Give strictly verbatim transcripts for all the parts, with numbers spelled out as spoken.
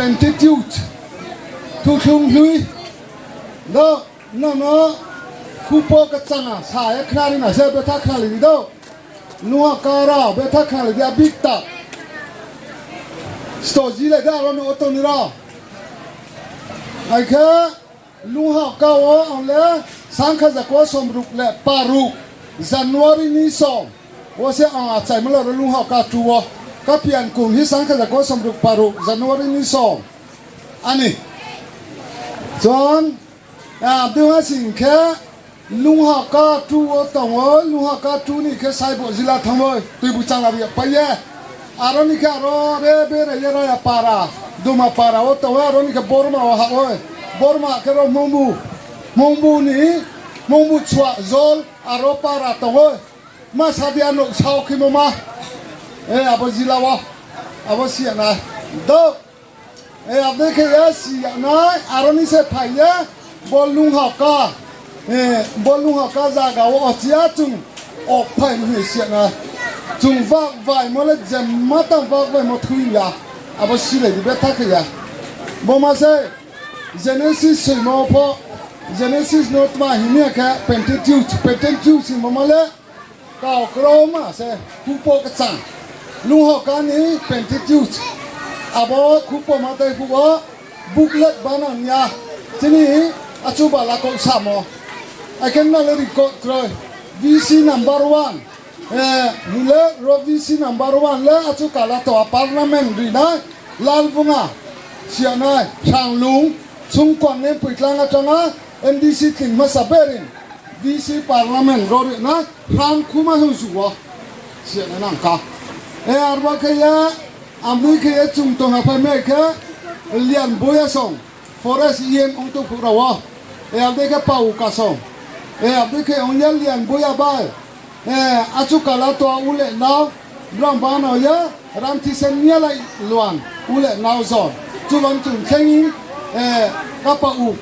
Pentateuch, Thuthlung Hlui, do, nono, khupo kchang a sa ye khnari na se betha khnari di do. Lungha ka rao betha khnari di abikta. Sto ji le da aro no oto ni rao. Ai khe, Lungha ka wo ang le sangkha jako somruk le paruk January ni som. Wo se ang achaimo le ro lungha ka tu wo. Kapian kum hi sangkha jako somruk paruk January ni som. Ani. Chon, a, dua sing khe, lungha ka tu wo tong wo, lungha ka tu ni khe saibo jila thanng wo, tuibu chang labi ya pai ye. Aro ni khe aro re bere ye raya para, Duma para wo tong wo, aro ni khe Borma wo ha wo. Borma khe ro Mungbu, Mungbu ni, Mungbu chua jol, aro para tong wo. Ma sadia nouh sao khimo ma. E, abo jila wo. Abo si ya nai. Do. E, abo dei khe ye si ya nai, aro ni se phai ye, bo lungha ka, e, bo lungha ka zaga wo ochia chung, ok phai ni hing si ya nai. Chung vak vaimo le jemma tang vak vaimo thui ya, abo silai di betha khe ya. Bo ma se, Genesis soimo pho, Genesis no tma hing ya khe Pentateuch, Pentateuch hingmo ma le, Kau kroma se, khupo kchang. Lungha ka ni Pentateuch. Abo khupo ma tei phuh wo booklet banang ya. Chini achu bala kau samo. Akhe na le record kroi. V C number one. Eh, hing le ro V C number one le achu kala to a parliament ri nai. Lalbunga. Siya nai. Sanglung. Sungkon ne puitlang a tang a. M D C tin masa berin. V C parliament ro ri na, hrang khuma hung su wo. Siya na nang ka. E arba khe ye, amni khe ye chung tong ha phai mai khe, Lian Boya song, forest E M ong tong phuh rao wo. E abdei khe Pau Kasong. E abdei khe ong ye Lian Boya bai. E, achu kala to u le nao, brang ba nao ye, Ramthisen Nialai Luan, u le nao zon. Chuban chung khe ni, eh, kapa u.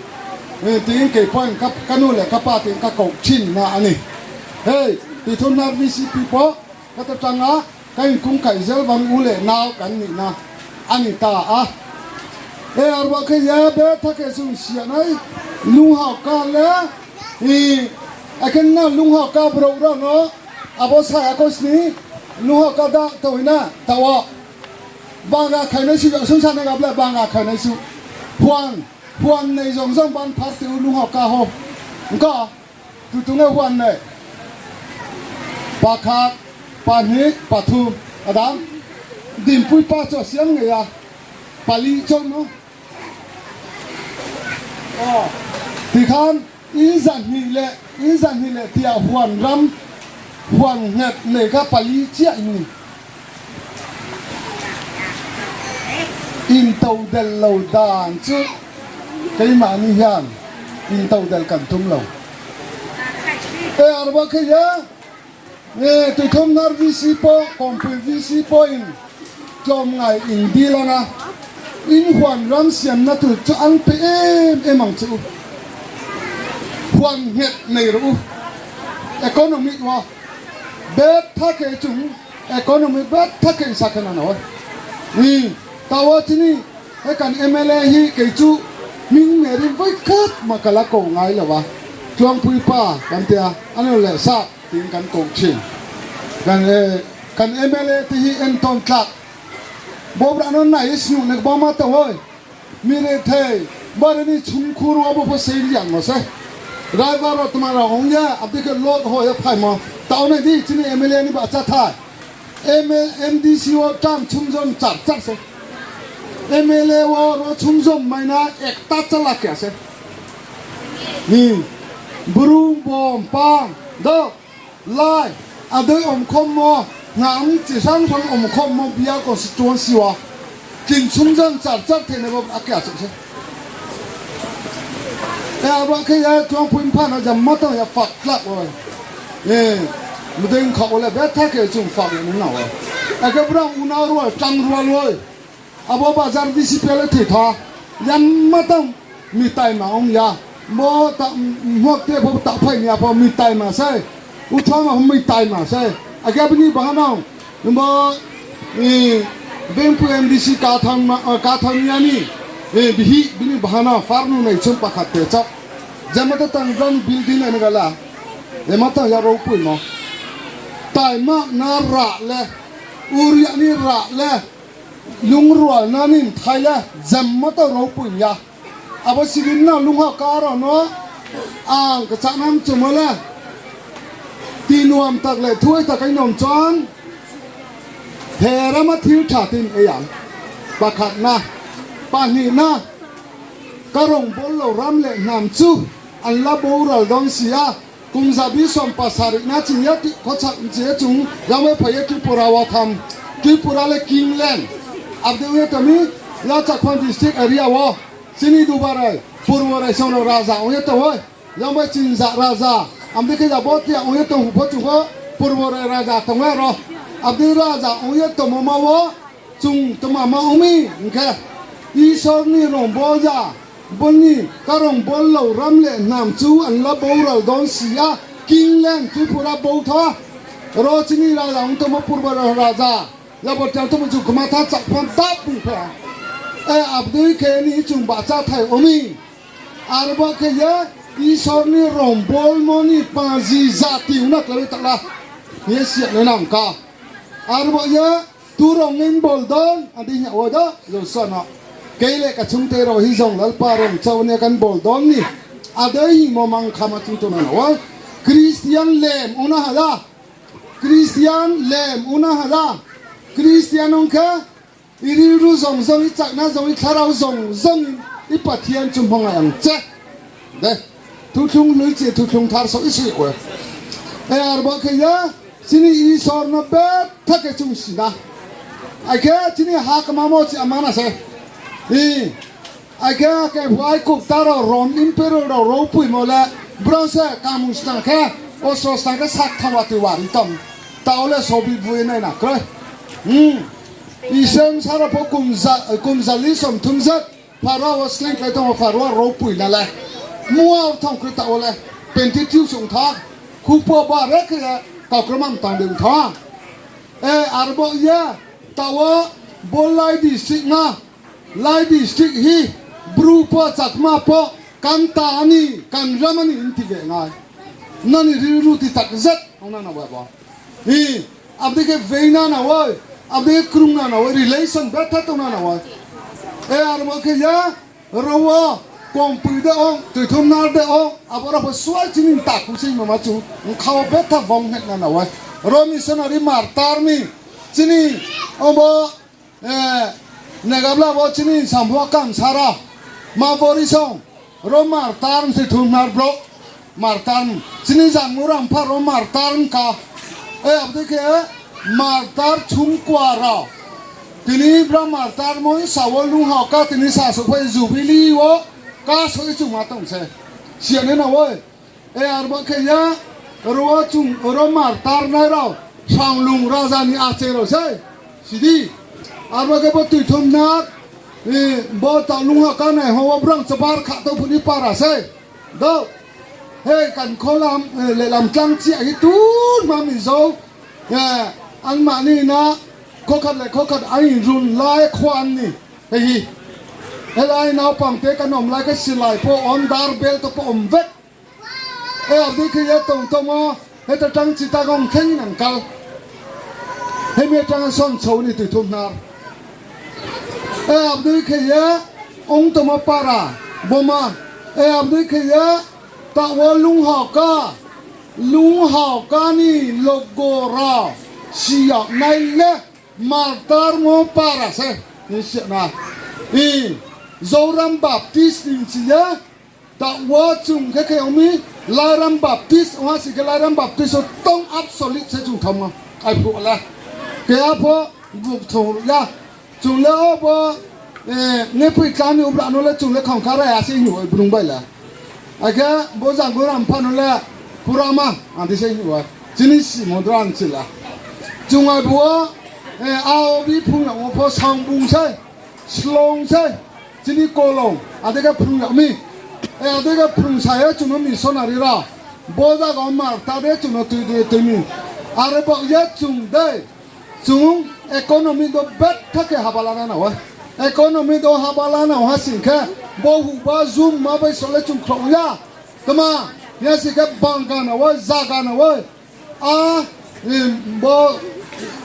Eh, ting kei point kap-, kanu le kapa ting ka kau chin na ani. Hei, ti thun na V C P po, kata tang a, ka in kung kai zel ban u le nao kan ni na. Ani ta a. Eh, arba khe ye be tha khe sung siya nai. Lungha ka le, i, aken na lungha ka bro ra no. Abo sa ya kho sni, lungha ka da tawina, tawo. Banga khainai su, sung sa nai gabla banga khainai su. Huan, huan nei jong jong ban phar ti u lungha ka ho. Engka, tutung e huan nei. Pakhat, panhi, pathu, adam. Dimpui pa cho siang nge ya. Pali cho no. O, tikhan, i jan hi le, i jan hi le tia huan ram, huan nget le ka pali chia ni. In tau del lo dan chu, keima ni hian, in tau del kan tum lo. E arba khe ya, E, tuithom nar V C po, kompui V C po in, tlom ngai in di lana. In huan ram siam na tu chu ang pe em em ang chu. Huan het nei ru. Economic wa. Bet tha ke chung, economic bet tha ke sa ke na no. Ni, tawa chini, e kan M L A hi ke chu, ming merin vai khat ma kala ko ngai la wa. Tlom pui pa, kan tia, ano le sa. Tin kan kong chin. Kan, eh, kan M L A ti hi en ton tlak. Bobra no nai snu nek bama ta hoi. Mire thei. Bare ni chung khuru abo pho sei liang mo se. Driver ro tma ra hong ya, abdi ke load ho ya phai mo. Ta onai di chini M L A ni ba cha thai. M L, M D C o tam chung zon char char se. M L A o ro chung zon maina ekta chala kya se. Ni, bru bom pang, do, lai, adoi omkhom mo, ngam chisang thang omkhom mo, bia constituency wa. Kin sumjang char char thene bo ake achuk se. E, abo khe ya, tuang pui mpha na jam ma tang ya fak tlak wa. E, mudeng khak wale betha khe chung fak ya nung na wa. Ake brang unau rual, tang rual woi. Abo bazar bisi pele thoi tha. Yamma tang mitai ma ong ya. Bo ta, mok te pho ta phai ni apho mitai ma se. Utho ma mitai ma se. Ake bini bahanao. Bo, i, Bengphu M D C kathang ma, eh, kathang ya ni, eh, bihih bini bahana farnu nai chung pakhat te chak. Jema ta tang brang building ani gala. Ema ta ya ro pui mo. Tai ma na ra le. Ur ya ni ra le. Lung rual na ni thai le. Jema ta ro pui ya. Abo sibin na lungha karo no ang kachanam chumala. Tinuam tak le thuai takai nom chon. Herama thil tha tin eyang. Pakhat na. Pahni na. Karong bol lo ram le nam chu. Anla bo ral don sia. Kumzabi sompa sari na ching ya ti khochak ching ya chung. Yamai phai ya Tripura wa tham. Tripura le Kingland. Abdi uya tami. La Chakhon district area wo. Chini Dubarai, Purborai song no raja ong ye tong oi. Yambai chingjak raja. Amdi khe ya bo tiya ong ye tong pho chung pho Purborai raja tong oi ro. Abdi raja ong ye tongmo ma wo chung tma ma ong mi hing khe. Isor ni rong bol ya. Boni karong bol lo ram le nam chu anla bo ral don si ya. Kingland Tripura bo tho. Ro chini raja ong tongmo Purborai raja. Yabo tiang tongmo chung kma tha chak phan dap ni pha. E abdui khe ni chung bahcha thai ong mi. Arbo khe ye Isor ni rong bolmo ni paji jati ong na kla bai ta la. Ye siya nai nang ka. Arbo ye tu rong in bol don, adi hing ya wo do, Joshua no. Kei le kachung tei rao hi jong lalpa rong chau ne kan bol don ni. Adei hingmo mang khama chung tong na wo. Christian lem ong na ha la. Christian lem ong na ha la. Christian ong khe, i ri ru jong jong, i chakna jong, i kharao jong jong, i Pathian chung phang ayang che. De, thuthlung lui che, thuthlung thar so i si khe. E arbo khe ya, chini Isor no betha khe chung si na. Akhe chini ha kmamo chi amana se. I, Akhe, akhe phuai kukta rao Rom Emperor rao ro puimo le, brao se kamung snang khe, osro snang khe sak thawa tui wari tong. Tao le sobi bui nai na kroi. Hmm. Iseng sara pho kumza-, kumzali som thumzat, Pharaoh wo sleing khlai tongmo Pharaoh ro pui na le. Muao thong kroi tao le, Pentateuch ong tha, khupo ba re khe, tao kromang tang de ong tha. E, arbo ye, tao wo, Bolai district na, Lai district hi, Bru pho, Chakma pho, kan ta ani, kan ram ani nti ge ngai. Nani ri ru ti tak zet, ong na na wa bo. Hi, abdi khe vei na na wa, abdi khe krung na na wa, relation betha tong na na wa. E arbo khe ya, ro wo, kongpui de ong, tuithum nar de ong, abo ro pho suai chini ta kusing mama chu, ngkha wo betha bong het na na wa. Ro missionary martyr mi, chini, obo, Eh, negabla bo chini samphuh kam sara. Ma bori song. Ro martyr se thumnar bro. Martyr. Chini jangmu rampha ro martyr ka. Eh, abdi khe martyr chungkua rao. Tini bra martyr moi sa wo lungha ka tini sa so phai jubilee wo. Ka so i chungma tong se. Siya ne na woi. E arbo khe ya, ro chung, ro martyr nai rao, Sanglung raja ni achai rao sei, sidi. Arbo khe bo tuithum na, e, bo ta lungha ka nai ho, wo brang chabar kha tong phu ni para sei. Do, he, kan kholam, e, le lam tlang chi a hi tun ma mi zo, e, ang ma ni na, khokhat le khokhat ai run lai khwan ni, he hi. He lai nao pang te ka nom lai ka silai pho, on dar bel to pho om vek. E abdui khe ye tong tongmo, he ta tang chi ta gong kheng nang kal. He me tang son chou ni tuithum nar. E abdui khe ye ong tongmo para, boma. E abdui khe ye ta wo lungha ka, lungha ka ni logo rao, siya nai le, martyr mo para se, ni siya na. I, Zoram Baptist ni si ye, Ta wo chung khe khe ong mi, Lairam Baptist, ong ha si khe Lairam Baptist o tong absolute se chung thanngmo. Ai phuh le. Khe apho, buk thong ya. Chung le o bo, eh, ne phui kami ubra no le chung le khong kha ra ya se hing oi brung bai le. Ai khe bo jang bo ram pha no le, pura ma, adi se hing oi. Chini si mo dran chi la. Chung ai bo, eh, a o bi phung ya mo pho sang bung se. Slong se, chini kolong, ade khe phrung yag mi. E, ade khe phrung sa ye chung no missionary ra. Bo jaga o martyr de chung no tui de tui mi. Are bo ye chung de, chung Economy do betha khe haba lana nang ou. Economy do haba lana nang ha sing khe, bo huhba jumma bai sole chung khrouh ya. Tma, ya sing khe bangga nang ou, zaga nang ou. A, bo,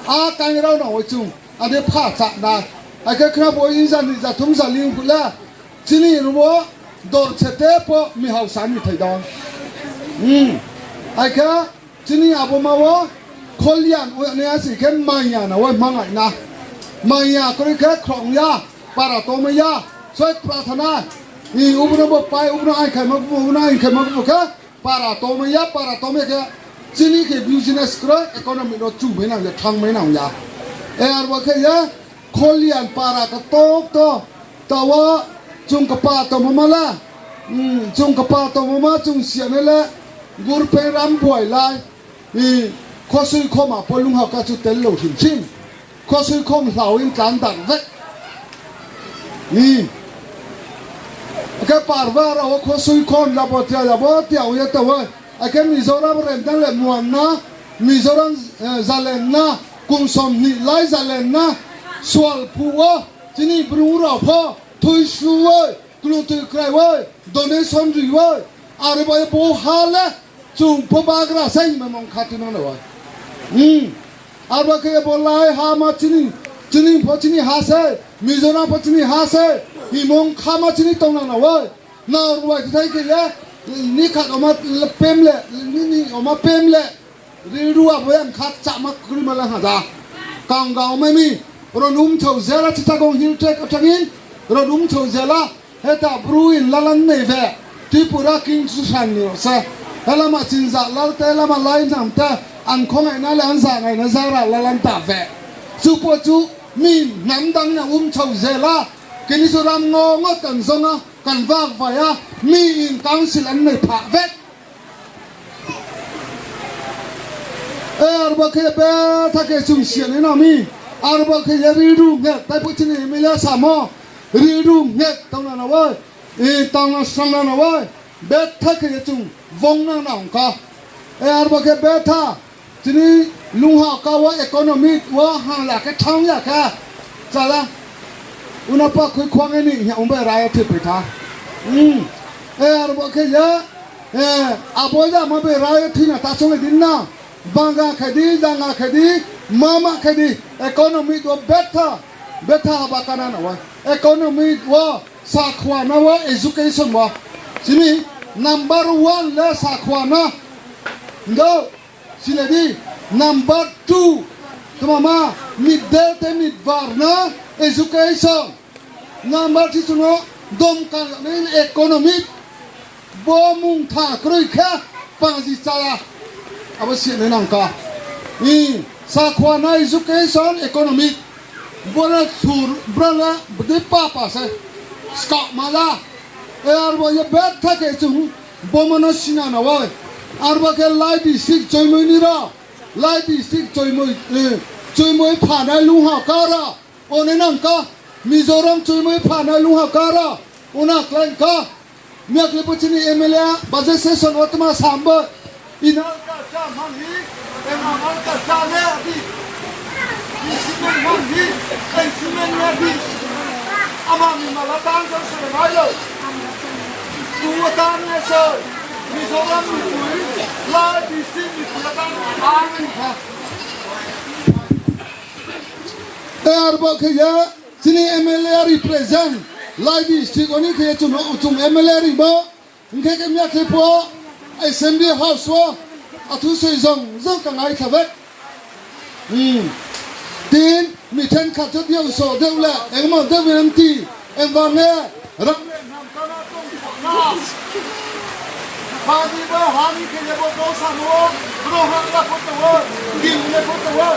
a kaingrao nang ou chung. Ade pha chá na. Akhe khna bo inja ni jathum jali ong phuh le. Chini rumo dor chete pho mihao sa ni thai dong. Hmm. Akhe chini abo ma wo kholian o ne asi khe maya na wo mangai na. Maya kroi khe khrong ya, para tongmai ya, soi prathana. Ni ubo no bo pai, ubo no ain khaima kubu, ubo no ain khaima kubu khe para tongmai ya, para tongmai khe chini khe business kroi, economy no chumai nang ya, thangmai nang ya. E arbo khe ye, Kholian para katok to, taoh wo chung kpa tongmo ma la, hmm, chung kpa tongmo ma chung siya nai le, gurphe ram buai lai, i, khosoi khoma pho lungha ka chu tel lo him chim. Khosoi khom hlau in tlan dang ve. I, akhe parba rao wo khosoi khom jabo tia, jabo tia ong ye tong ou. Akhe Mizoram rem dang le muan na, Mizoram, eh, zalen na, kumsom ni lai zalen na, sual phuh wo, chini bru rao pho, thui su oi, klung thui krai oi, donation ri oi, aro bai bo ha le, chung pho bagra sai himai mong kha tui nang na oi. Hmm. Arba khe bo lai ha ma chini, chini pho chini ha se, Mizoram pho chini ha se, himong kha ma chini tong nang na oi. Na ruai thai khe ye, ni khat oma pem le, ni, ni oma pem le, ri ru abo yang khat chama kroi ma la ha da. Kang ga oma mi, ronum chau jela chita gong hill track atang in, ronum chau jela, Heta bru in lalan nei ve, Tripura king susan ni se. Helama chinja lal te, helama lai nam te, ang khongai na le ang ja ngai na jara lalan ta ve. Chupo chu mi namdang na um chau jela, kini chu ram ngo ngo kan zonga, kan vak vaya, mi in council an nei pha ve. E, arba khe betha khe chung siya nai na mi. Arba khe ye ri ru nge, tai phu chini M L A samo. Ri ru nge tong na na wai. E, tang na sang na na wai. Betha khe ye chung vong na na ong kha. E, arba khe betha. Chini lungha ka wa economy wa hang ya khe thang ya khe. Chala. Una pa khui khwang ni ya ong bai ra ya thi pai tha. Hmm. E, arba khe ye. E, abo ya ma bai ra ya thi na ta chung le din na. Banga khe di, janga khe di, mama khe di, economy wo betha, betha haba kana na wa. Economy wo sakhua na wo education wo. Chini number one le sakhua na. Ndo, sile di, number two, tma ma, midday te midbar na education. Number three chuno dom ka ni economy. Bo mung tha kroi khe pangji chala. Abo si nai nang ka. I, sakhua na education economy. Bo na sur, bra na, bde papa se. Ska ma la. E arbo ye betha khe chung. Bo ma no sina na wai. Arbo khe Lai district Choimoi ni ro. Lai district Choimoi, eh, Choimoi phanai lungha kara. One nang ka, Mizoram Choimoi phanai lungha kara, ona klai ka, miya kle bo chini M L A, budget session wo tma sam bo, ina ka cha man hi, ema man ka cha le di, isi man man hi, isi man le di, ama mi mala tang ka se mai lo, tu wa tang ne se, Mizoram mi tu, Lai district mi tu wa tang, amen ha. E arbo khe ye, chini M L A represent, Lai district oni khe ye chung, chung M L A ri bo, hing khe khe miya khe pho, Assembly House wo, athu soi jong, jong ka ngai kha be. Hmm. Tin, mithen kha chot yang so, deu le, engmo deu M T, engba ne, ram le, Hani ba, hani khe ye bo, bo samo, bro hang la photo wo, gim le photo wo.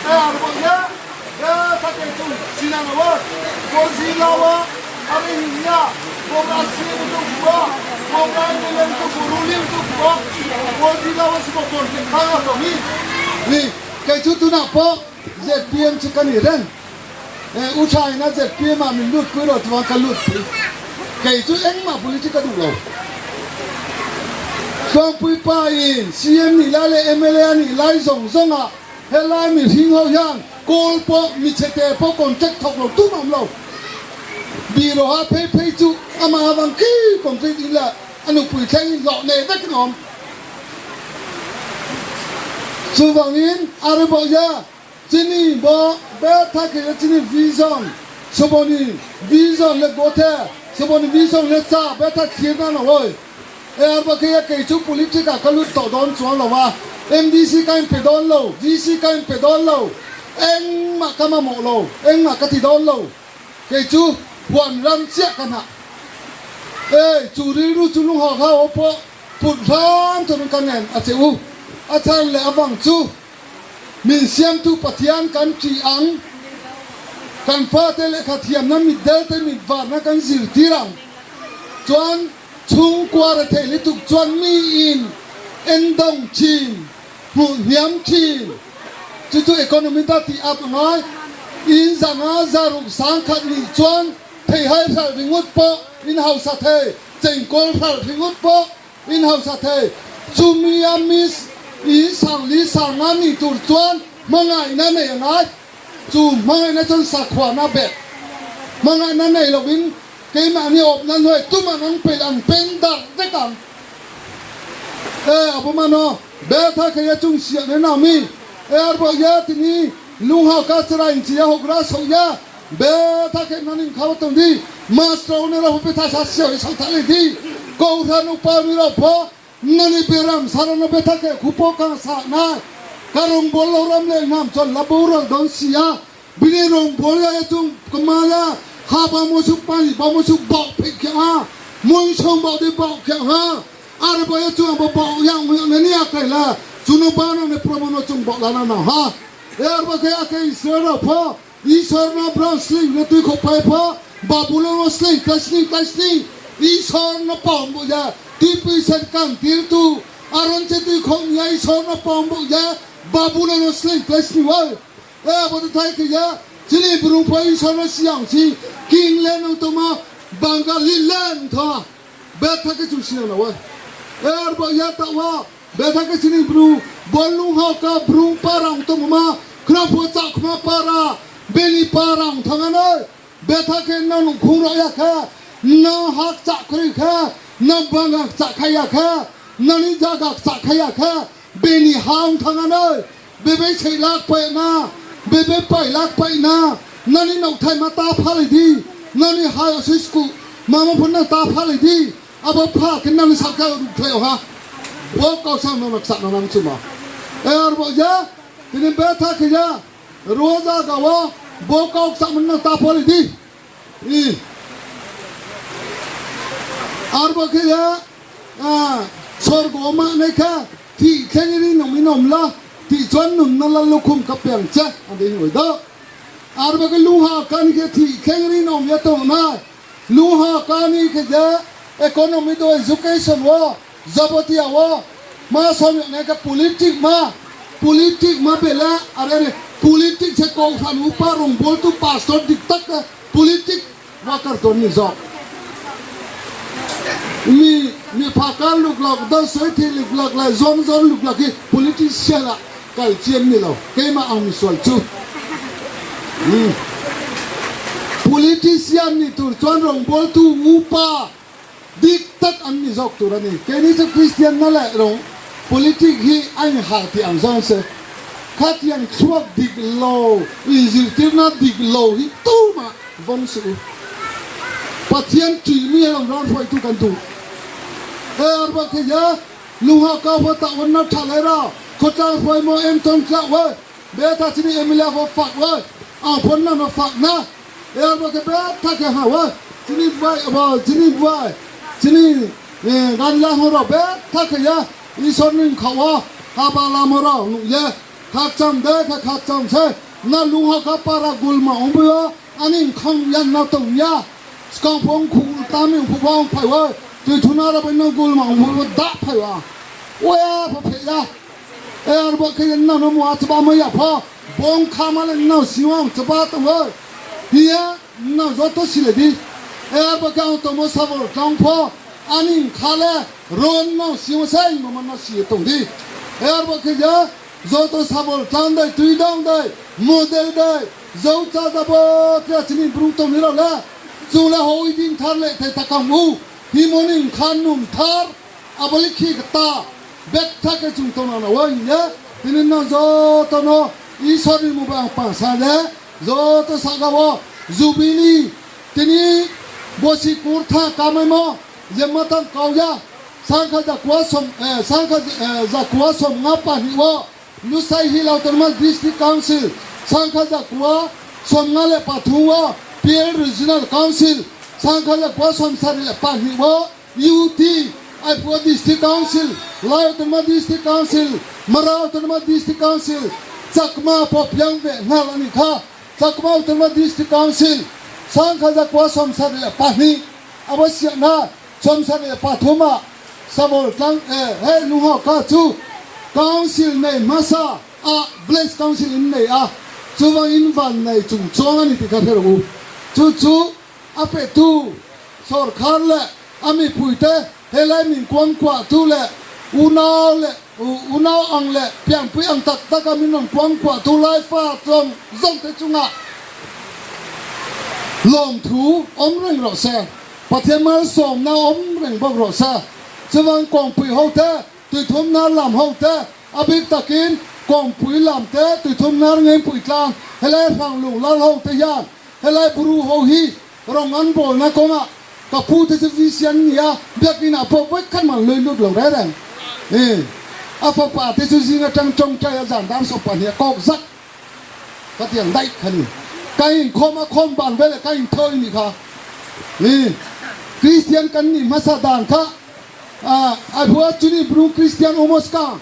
E, arbo ye, e, ta ke chung, sina na wo. Bo jila wo, are hinya, bo ga si wo to bo, bo ga ne le to bo, ruli to bo. Bo jila wo si bo kon ke ka to mi. Ni, ke chu tu na po. Z P M chikani ren. Eh, uthai na Z P M a min lut kui ro tuang ka lut kui. Kei chu engma political du lo. Kong pui pa in, C M ni lai le M L A ni lai zong zong a. Helai mi hing hao yang, kol pho, mi chete pho, contract thok lo, tu mam lo. Biro ha phei phei chu, ama abang ki contract in la, anu pui thai lo ne, dak nom. Chubang in, are bo ya, chini bo, betha khe ye chini vision, sobo ni vision le gothe, sobo ni vision le cha, betha khir na no oi. E arba khe ya keichu political kalut to don chuang lo ma. M D C kain pe don lo, D C kain pe don lo. Engma kama mo lo, engma kati don lo. Keichu huan ram chiah kana. E, churi ru chu lung ha ha o pho, put ram to nung kanen, ache u. Achan le abang chu. Minsiam tu Pathian kan chi ang. Kan fa te le kha thiam na mit del te mit var na kan zir tirang. Chuan chung kuare thei le tuk chuan mi in en dong chin, hmuh hniam chin. Chu chu economy ta ti ap ngai. In zanga zaruk sang khat ni chuan thei hai hralh ringut pawh in hausa thei, chengkawl hralh ringut pawh in hausa thei. Chu mi a mi s-, in sang li sang nga ni tur chuan hmangaihna nei ngai. Chu hmangaihna chuan sakhuana bet. Hmangaihna nei lo in keima ni opna nuai tuma nang pel ang pen dar de kang. E, abo mano, betha khe ya chung siak ne nang mi. E, arbo ya tini, lungha ka chrai in chi ya hok ra sok ya. Betha khe nani khau tong di. Master ne ra hu betha sa siak i sau tha le di. Kau ra nu pa mi ra pho. Nani beram sara no betha khe khupo kang sa na. Ka rong bol lo ram le nam chon la bo rang don si ya. Bini rong bol ya e chung kma ya. Ha ba mo suk pani ba mo suk bau phe khe ha. Mui song bau de bau khe ha. Are ba ya chung ba bau yang yang ne ni akai la. Chuno ba no ne promo no chung bau la na na ha. E arba khe akai Israel rao pho. Isor no brao sleing le tui khouh pai pho, Babulon no sleing, klái sleing, klái sleing. Isor no pao bo ya, tui pui sen kang tir tu. Aron che tui khouh ni ya, Isor no pao bo ya, Babulon no sleing, klái sleing wai. E, abo to thai khe ya, chini brung pho Isor no siang si, king le nung tongmo, Bangali le nung tho. Betha khe chung sinang na wai. E, arba ya ta wa, Betha khe chini bru, bo lungha ka brung para ong tongmo ma, khna pho chakma para, bini para ong thang anai. Betha khe nang nungkhung rao ya khe, nang hak chak kri khe, nang banga chak khai ya khe, nani jaga chak khai ya khe, bini ha ong thang anai. Bebe sei lak pai na, bebe pai lak pai na, nani nouhthai ma ta phalai di, nani ha ya sui sku, mama pho nang ta phalai di. Abo pha khe nang saka rukhlai ha. Bo kau sa no nak sa no nang chuma. E arbo ya, tini betha khe ya, roja ga wo, bo kau sa man nang ta phalai di. I. Arbo khe ya, a, sorgo ma nai kha, ti kheng ri nom i nom la, ti chuan nun na la lukhum ka piang che, ade hoi do. Arbo khe lungha kani khe ti kheng ri nom ya tong nai. Lungha kani khe je economy do education wo, jabotiya wo, ma samyag nai khe politic ma, politic ma bela, are ni politic se kau phan upa rong bol tu pastor dik tak ke politic worker don ni jok. Mi, mi phakar luklak, dan soi thi luklak la, zon zon luklak hi politician la, kai chiam ni lo, keima ang mi sual chu. Hmm. Politician ni tur chuan rong bol tu upa, Dik tak an ni jok tur ani. Keini chu Christian na le rong politic hi aini ha ti ang jang se. Khatiang chuak dik lo, injil tirna dik lo hi tu ma vong su. Pathian tui mi he lam ran phoi tu kan tu. E arba khe ya, lungha ka pho ta wan na tha le ra, khotang phoi mo em tong kla we. Betha chini M L A pho phak wai. Ang phone na no phak na. E arbo khe betha khe ha wai. Chini bai, abo chini bai. Chini, eh, gan la ho ro betha khe ya. Isor ni kha wa. Haba lamo ro nuh ye. Khakchang de khe khakchang se. Na lungha ka para gulma ong bo yo. Ani khang yan na tong ya. Skang phung khu tami khu bang phai wai. Tui thuna ro bai na gulma ong bo da phai wa. Oya pho phe ya. E arbo khe nang no mua chaba mai ya pho. Bong kha ma le nang si wang chaba tong o. Hiya nang joto si le di. E arbo khe ang tongmo sabo tong pho. Ani kha le ron nang si wang sai ma ma na si tong di. E arbo khe ya. Joto sabol tang dei, tui dang dei, model dei, jou chá jabo, tre chini bru tong ni rao le, chung le hoi din thar le thai takam ou, himo ni khan num thar, abo le khe kta, betha khe chung tong nang na wo hing ye, tini no joto no Isor ni mmung bai ang pangsa le, joto sahka wo, Jubilee, tini bosi kurtha kamaimo, je ma tang kau ya, sangkha jakua som, eh, sangkha, eh, jakua som nga pahni wo, Lushai Hill Autonomous District Council, sangkha jakua som nga le pathum wo, P L Regional Council, sangkha jakua som sari le pahni wo, U T, aiphuh wo District Council, Lai Autonomous District Council, Mara Autonomous District Council, Chakma pho phiang be ngal ani kha, Chakma Autonomous District Council, sangkha jakua som sari le pahni, abo siya na, som sari le pathum a, sabol tang, eh, he nung ha ka chu, council nei masa, a, village council in nei a, chubang in ban nei chung chong ani tikha pherao ou. Chu chu, apetu, sorkar le, ami pui te, helai mi kuang kua tu le, unao le, u-, unao ang le, piangpui ang tak tak ami nang kuang kua tu lai pha tong, jong te chunga. Lom thu, om reng rao se. Pathian ma som na om reng bok rao se. Chubang kongpui hou te, tuithum na lam hou te, abik takin, kongpui lam te, tuithum na rngai pui tlang, helai rang lung lal hou te yan, helai bru hou hi, rong an bol na kong a, kaphu te chu V C N ni ya, biak in a pho bai khan man lui lut lo re reng. Eh, apha pa te chu jing a tang chong chai a jan dam so pa ni a kok zak. Katiang dai khani. Kaing khom a khom ban bele kaing thoi ni kha. Ni. Christian kan ni masa dan kha. A, aiphuh wo chini bru Christian omo skang.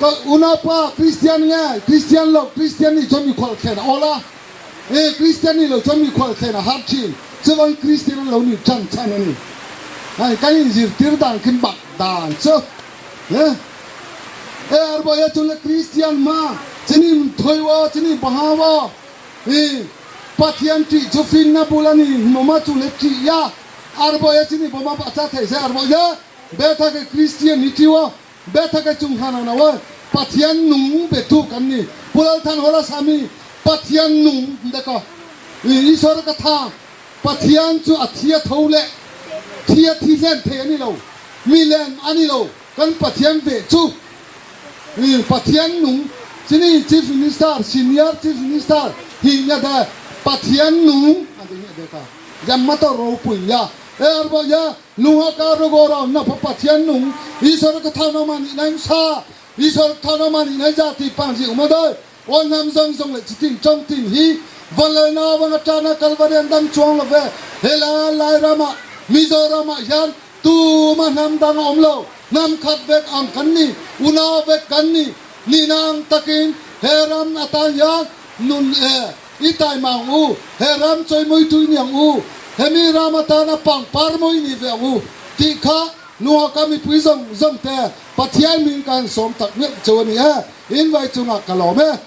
Ka unapa Christian nge, Christian lo, Christian ni chomi khol khe na ola. E, Christian ni lo chomi khol khe na harchi. Chubang Christian lo ni chang chang ni. Ai, kaing jir tir dan khin bak dan so. E, e, arbo ya chung le Christian ma, chini mthoi wo, chini baha wo, e, Pathian ti chu phin na bula ni hingmo ma chung le ti ya, arbo ya chini bo ma bahcha thai se arbo ya, betha khe Christianity wo, betha khe chung hana na wo, Pathian nung betu kan ni, pulal than hora sami, Pathian nung hing de ka, e, Isor ka tha, Pathian chu a thi a thou le, thi a thi len thei ani lo, mi len ani lo, kan Pathian be chu. Ni Pathian nung, chini Chief Minister, Senior Chief Minister, hing ya de, Pathian nung, adi ya de ka. Jam ma to ro pui ya. E arbo ya, lungha ka rogo rao na pho Pathian nung, Isor ka thau no mani nai sa, Isor ka thau no mani nai jati pangji umo dei. O nam jong jong le chitin chongtin hi, valena wang a chana Kalvari an dang chuang lo ve, hela lai rama, Mizoram a yan, tuma nam dang om lo, nam khat vek ang kan ni, unau vek kan ni, ni nang takin, he ram a tan ya, nun, eh, i tai mang u, he ram choi moi tui niang u, he mi ram a tan a pang par moi ni ve u, ti kha, lungha ka mipui jong jong te, Pathian min kan som tak miak chou ni e, invite chunga ka lo me.